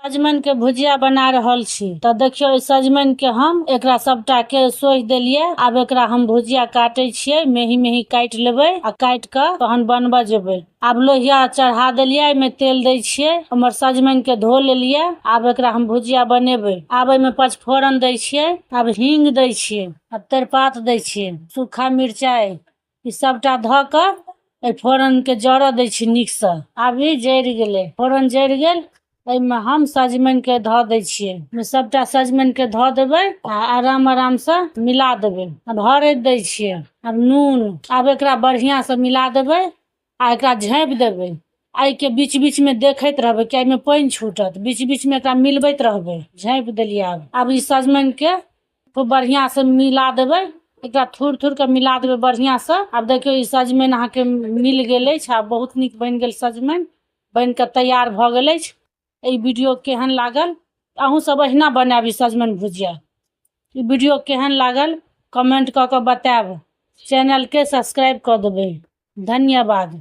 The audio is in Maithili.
सजमनि के भुजिया बना रहल छी। तऽ देखियौ, एहि सजमनि के हम एकरा सबटा के सोहि देलियै। आब एकरा हम भुजिया काटै छियै, मेही मेही काटि लेबै आ काटि कऽ तहन बनबऽ जेबै। आब लोहिया चढ़ा देलियै, एहिमे तेल दै छियै। हमर सजमनि के धो लेलियै, आब एकरा हम भुजिया बनेबै। आब एहिमे पचफोरन दै छियै, आब हींग दै छियै, आब तेजपात दै छियै, सूखा मिरचाइ, ई सबटा धऽ कऽ एहि फोरनके जरऽ दै छी नीकसँ। आब ई जरि गेलै, फोरन जरि गेल। एहिमे हम सजमनिके धऽ दै छियै। एहिमे सबटा सजमनिके धऽ देबै आ आराम आरामसँ मिला देबै। आब हरदि दै छियै, आब नून। आब एकरा बढ़िआँसँ मिला देबै आ एकरा झाँपि देबै। एहिके बीच बीचमे देखैत रहबै, किया एहिमे पानि छूटत। बीच बीचमे एकरा मिलबैत रहबै। झाँपि देलियै। आब ई सजमनिके खूब बढ़िआँसँ मिला देबै, एकरा थुरि थुरि कऽ मिला देबै बढ़िआँसँ। आब देखियौ, ई सजमनि अहाँके मिल गेल अछि। आब बहुत नीक बनि गेल, सजमनि बनि कऽ तैयार भऽ गेल अछि। एहि वीडियो केहन लागल? अहूँ सब अहिना बनायब ई सजमनि भुजिया। ई वीडियो केहन लागल, कमेंट कऽ कऽ बतायब। चैनलके सब्सक्राइब कऽ देबै। धन्यवाद।